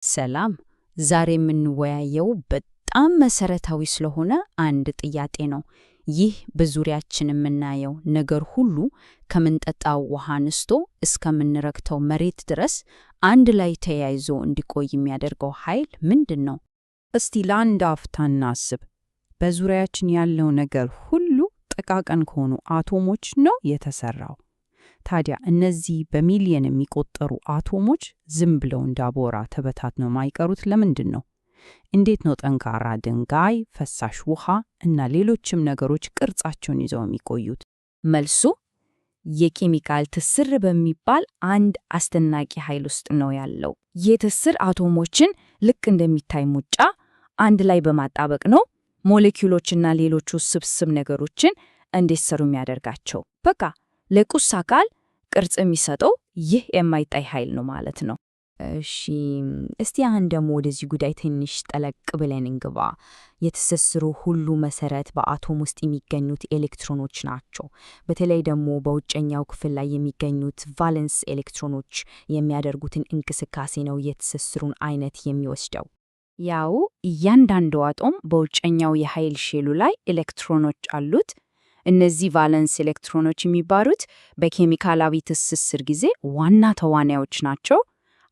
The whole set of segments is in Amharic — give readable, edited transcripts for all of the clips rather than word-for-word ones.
ሰላም። ዛሬ የምንወያየው በጣም መሰረታዊ ስለሆነ አንድ ጥያቄ ነው። ይህ በዙሪያችን የምናየው ነገር ሁሉ ከምንጠጣው ውሃ አንስቶ እስከምንረግጠው መሬት ድረስ አንድ ላይ ተያይዞ እንዲቆይ የሚያደርገው ኃይል ምንድን ነው? እስቲ ለአንድ አፍታ እናስብ። በዙሪያችን ያለው ነገር ሁሉ ጥቃቅን ከሆኑ አቶሞች ነው የተሰራው። ታዲያ እነዚህ በሚሊየን የሚቆጠሩ አቶሞች ዝም ብለው እንዳቦራ ተበታትነው የማይቀሩት ለምንድን ነው? እንዴት ነው ጠንካራ ድንጋይ፣ ፈሳሽ ውሃ እና ሌሎችም ነገሮች ቅርጻቸውን ይዘው የሚቆዩት? መልሱ የኬሚካል ትስስር በሚባል አንድ አስደናቂ ኃይል ውስጥ ነው ያለው። ይህ ትስስር አቶሞችን ልክ እንደሚታይ ሙጫ አንድ ላይ በማጣበቅ ነው ሞለኪውሎችና ሌሎች ውስብስብ ነገሮችን እንዲሰሩ የሚያደርጋቸው። በቃ ለቁስ አካል ቅርጽ የሚሰጠው ይህ የማይታይ ኃይል ነው ማለት ነው። እሺ፣ እስቲ አሁን ደግሞ ወደዚህ ጉዳይ ትንሽ ጠለቅ ብለን እንግባ። የትስስሩ ሁሉ መሰረት በአቶም ውስጥ የሚገኙት ኤሌክትሮኖች ናቸው። በተለይ ደግሞ በውጨኛው ክፍል ላይ የሚገኙት valence ኤሌክትሮኖች የሚያደርጉትን እንቅስቃሴ ነው የትስስሩን አይነት የሚወስደው። ያው እያንዳንዱ አቶም በውጨኛው የኃይል shell ኡ ላይ ኤሌክትሮኖች አሉት። እነዚህ valence ኤሌክትሮኖች የሚባሉት በኬሚካላዊ ትስስር ጊዜ ዋና ተዋናዮች ናቸው።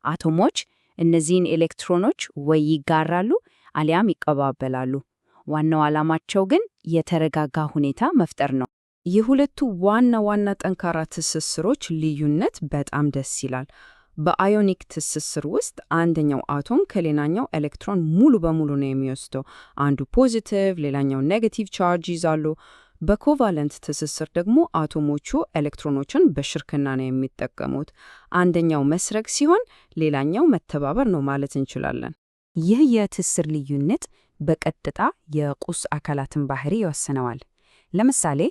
አቶሞች እነዚህን ኤሌክትሮኖች ወይ ይጋራሉ አሊያም ይቀባበላሉ። ዋናው ዓላማቸው ግን የተረጋጋ ሁኔታ መፍጠር ነው። የሁለቱ ዋና ዋና ጠንካራ ትስስሮች ልዩነት በጣም ደስ ይላል። በ ionic ትስስር ውስጥ አንደኛው አቶም ከሌላኛው ኤሌክትሮን ሙሉ በሙሉ ነው የሚወስደው። አንዱ positive፣ ሌላኛው negative charge ይዛሉ። በ covalent ትስስር ደግሞ አቶሞቹ ኤሌክትሮኖችን በሽርክና ነው የሚጠቀሙት። አንደኛው መስረቅ ሲሆን ሌላኛው መተባበር ነው ማለት እንችላለን። ይህ የትስስር ልዩነት በቀጥታ የቁስ አካላትን ባህሪ ይወስነዋል። ለምሳሌ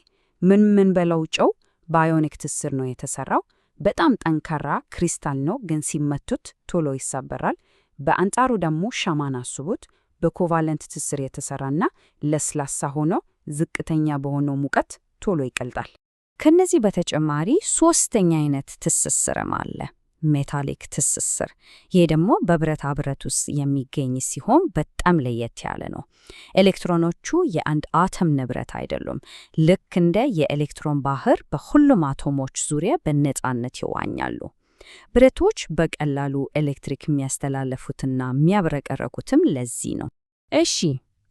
ምንበላው ጨው በ ionic ትስስር ነው የተሰራው። በጣም ጠንካራ ክሪስታል ነው፣ ግን ሲመቱት ቶሎ ይሰበራል። በአንጻሩ ደግሞ ሻማን አስቡት። በ covalent ትስስር የተሰራና ለስላሳ ሆኖ ዝቅተኛ በሆነው ሙቀት ቶሎ ይቀልጣል። ከነዚህ በተጨማሪ ሶስተኛ አይነት ትስስርም አለ፣ metallic ትስስር። ይሄ ደግሞ በብረታ ብረት ውስጥ የሚገኝ ሲሆን በጣም ለየት ያለ ነው። ኤሌክትሮኖቹ የአንድ አቶም ንብረት አይደሉም። ልክ እንደ የኤሌክትሮን ባህር በሁሉም አቶሞች ዙሪያ በነፃነት ይዋኛሉ። ብረቶች በቀላሉ ኤሌክትሪክ የሚያስተላልፉትና የሚያብረቀርቁትም ለዚህ ነው። እሺ፣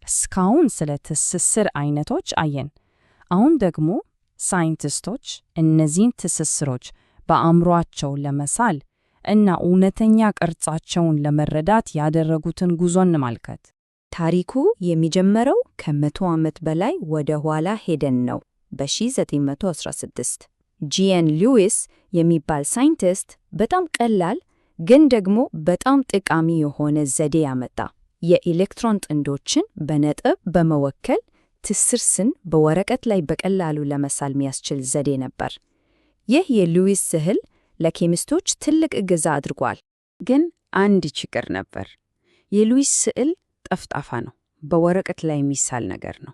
እስካሁን ስለ ትስስር አይነቶች አየን። አሁን ደግሞ ሳይንቲስቶች እነዚህን ትስስሮች በአእምሯቸው ለመሳል እና እውነተኛ ቅርጻቸውን ለመረዳት ያደረጉትን ጉዞ እንመልከት። ታሪኩ የሚጀምረው ከ100 ዓመት በላይ ወደ ኋላ ሄደን ነው። በ1916 ጂኤን ሉዊስ የሚባል ሳይንቲስት በጣም ቀላል ግን ደግሞ በጣም ጠቃሚ የሆነ ዘዴ አመጣ። የኤሌክትሮን ጥንዶችን በነጥብ በመወከል ትስስርን በወረቀት ላይ በቀላሉ ለመሳል የሚያስችል ዘዴ ነበር። ይህ የሉዊስ ስዕል ለኬሚስቶች ትልቅ እገዛ አድርጓል። ግን አንድ ችግር ነበር። የሉዊስ ስዕል ጠፍጣፋ ነው፣ በወረቀት ላይ የሚሳል ነገር ነው።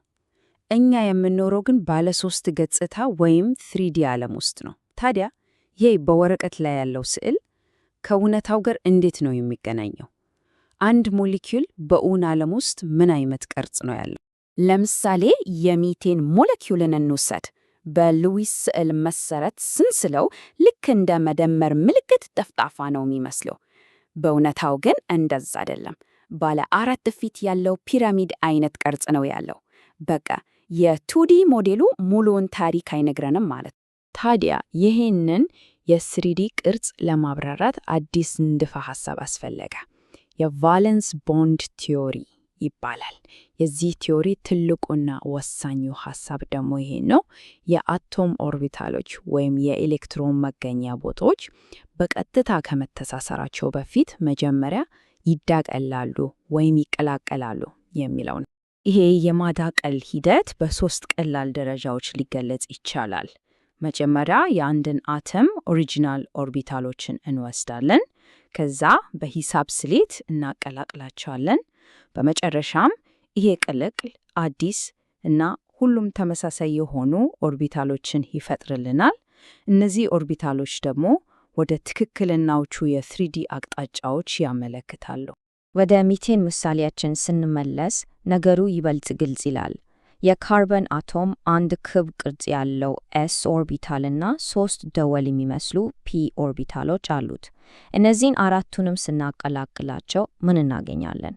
እኛ የምንኖረው ግን ባለ ሶስት ገጽታ ወይም 3D ዓለም ውስጥ ነው። ታዲያ ይህ በወረቀት ላይ ያለው ስዕል ከእውነታው ጋር እንዴት ነው የሚገናኘው? አንድ ሞለኪውል በእውን ዓለም ውስጥ ምን አይነት ቅርጽ ነው ያለው? ለምሳሌ የሚቴን ሞለኪውልን እንውሰድ። በሉዊስ ስዕል መሰረት ስንስለው ልክ እንደ መደመር ምልክት ጠፍጣፋ ነው የሚመስለው። በእውነታው ግን እንደዛ አይደለም። ባለ አራት ፊት ያለው ፒራሚድ አይነት ቅርጽ ነው ያለው። በቃ የ 2D ሞዴሉ ሙሉውን ታሪክ አይነግረንም ማለት ነው። ታዲያ ይህንን የ 3D ቅርጽ ለማብራራት አዲስ ንድፈ ሐሳብ አስፈለገ። የ valence bond theory ይባላል። የዚህ theory ትልቁና ወሳኙ ሐሳብ ደግሞ ይሄ ነው። የአቶም ኦርቢታሎች ወይም የኤሌክትሮን መገኛ ቦታዎች በቀጥታ ከመተሳሰራቸው በፊት መጀመሪያ ይዳቀላሉ ወይም ይቀላቀላሉ የሚለው ነው። ይሄ የማዳቀል ሂደት በሶስት ቀላል ደረጃዎች ሊገለጽ ይቻላል። መጀመሪያ የአንድን አተም original ኦርቢታሎችን እንወስዳለን። ከዛ በሂሳብ ስሌት እናቀላቅላቸዋለን። በመጨረሻም ይሄ ቅልቅል አዲስ እና ሁሉም ተመሳሳይ የሆኑ ኦርቢታሎችን ይፈጥርልናል። እነዚህ ኦርቢታሎች ደግሞ ወደ ትክክለኛዎቹ የ 3D አቅጣጫዎች ያመለክታሉ። ወደ ሚቴን ምሳሌያችን ስንመለስ ነገሩ ይበልጥ ግልጽ ይላል። የካርበን አቶም አንድ ክብ ቅርጽ ያለው s orbital እና ሶስት ደወል የሚመስሉ p ኦርቢታሎች አሉት። እነዚህን አራቱንም ስናቀላቅላቸው ምን እናገኛለን?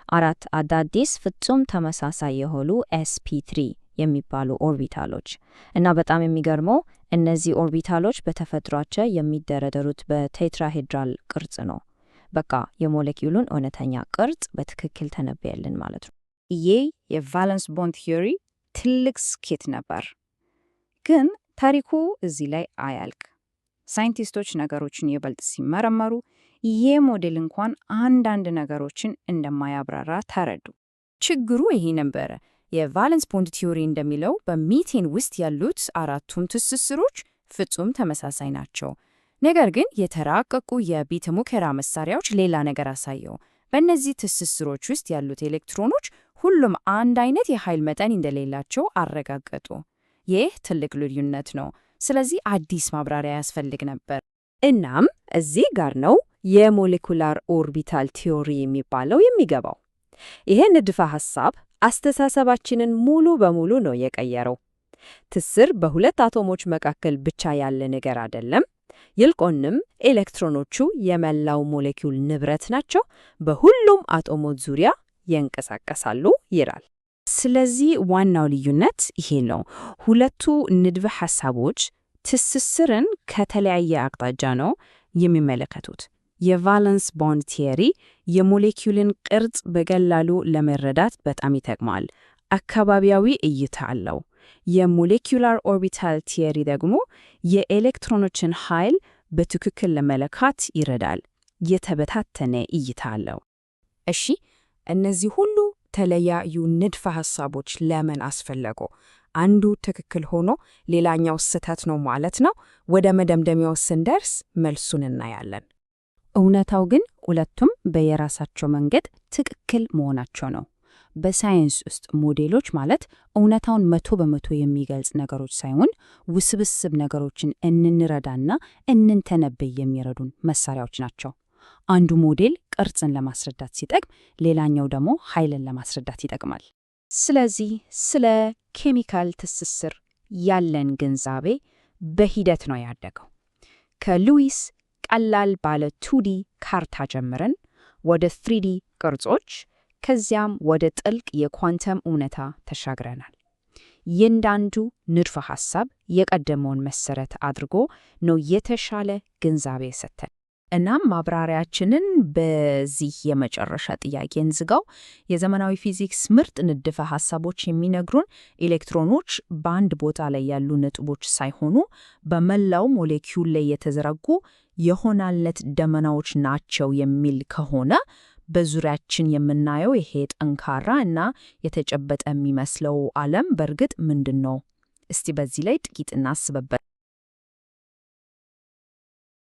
አራት አዳዲስ ፍጹም ተመሳሳይ የሆኑ sp3 የሚባሉ ኦርቢታሎች። እና በጣም የሚገርመው እነዚህ ኦርቢታሎች በተፈጥሯቸው የሚደረደሩት በ tetrahedral ቅርጽ ነው። በቃ የሞለኪውሉን እውነተኛ ቅርጽ በትክክል ተነበየልን ማለት ነው። ይህ የ valence bond theory ትልቅ ስኬት ነበር። ግን ታሪኩ እዚህ ላይ አያልቅ። ሳይንቲስቶች ነገሮችን ይበልጥ ሲመረመሩ ይህ ሞዴል እንኳን አንዳንድ ነገሮችን እንደማያብራራ ተረዱ። ችግሩ ይሄ ነበረ። የ valence bond theory እንደሚለው በሚቴን ውስጥ ያሉት አራቱም ትስስሮች ፍጹም ተመሳሳይ ናቸው። ነገር ግን የተራቀቁ የቤተ ሙከራ መሳሪያዎች ሌላ ነገር አሳየው። በእነዚህ ትስስሮች ውስጥ ያሉት ኤሌክትሮኖች ሁሉም አንድ አይነት የኃይል መጠን እንደሌላቸው አረጋገጡ። ይህ ትልቅ ልዩነት ነው። ስለዚህ አዲስ ማብራሪያ ያስፈልግ ነበር። እናም እዚህ ጋር ነው የ molecular orbital theory የሚባለው የሚገባው። ይሄ ንድፈ ሐሳብ አስተሳሰባችንን ሙሉ በሙሉ ነው የቀየረው። ትስስር በሁለት አቶሞች መካከል ብቻ ያለ ነገር አይደለም። ይልቁንም ኤሌክትሮኖቹ የመላው ሞለኪውል ንብረት ናቸው፣ በሁሉም አቶሞች ዙሪያ ይንቀሳቀሳሉ ይላል። ስለዚህ ዋናው ልዩነት ይሄ ነው። ሁለቱ ንድፈ ሐሳቦች ትስስርን ከተለያየ አቅጣጫ ነው የሚመለከቱት። የ valence bond theory የሞሌኪውልን ቅርጽ በቀላሉ ለመረዳት በጣም ይጠቅማል። አካባቢያዊ እይታ አለው። የ molecular orbital theory ደግሞ የኤሌክትሮኖችን ኃይል በትክክል ለመለካት ይረዳል። የተበታተነ እይታ አለው። እሺ፣ እነዚህ ሁሉ ተለያዩ ንድፈ ሐሳቦች ለምን አስፈለጉ? አንዱ ትክክል ሆኖ ሌላኛው ስህተት ነው ማለት ነው? ወደ መደምደሚያው ስንደርስ መልሱን እናያለን። እውነታው ግን ሁለቱም በየራሳቸው መንገድ ትክክል መሆናቸው ነው። በሳይንስ ውስጥ ሞዴሎች ማለት እውነታውን 100% የሚገልጽ ነገሮች ሳይሆን ውስብስብ ነገሮችን እንንረዳና እንንተነብይ የሚረዱን መሳሪያዎች ናቸው። አንዱ ሞዴል ቅርጽን ለማስረዳት ሲጠቅም፣ ሌላኛው ደግሞ ኃይልን ለማስረዳት ይጠቅማል። ስለዚህ ስለ ኬሚካል ትስስር ያለን ግንዛቤ በሂደት ነው ያደገው። ከሉዊስ ቀላል ባለ 2D ካርታ ጀምረን ወደ 3D ቅርጾች ከዚያም ወደ ጥልቅ የኳንተም እውነታ ተሻግረናል። እያንዳንዱ ንድፈ ሐሳብ የቀደመውን መሰረት አድርጎ ነው የተሻለ ግንዛቤ ሰተን። እናም ማብራሪያችንን በዚህ የመጨረሻ ጥያቄ እንዝጋው። የዘመናዊ ፊዚክስ ምርጥ ንድፈ ሐሳቦች የሚነግሩን ኤሌክትሮኖች በአንድ ቦታ ላይ ያሉ ነጥቦች ሳይሆኑ በመላው ሞሌኪውል ላይ የተዘረጉ የሆናልነት ደመናዎች ናቸው የሚል ከሆነ፣ በዙሪያችን የምናየው ይሄ ጠንካራ እና የተጨበጠ የሚመስለው ዓለም በእርግጥ ምንድን ነው? እስቲ በዚህ ላይ ጥቂት እናስብበት።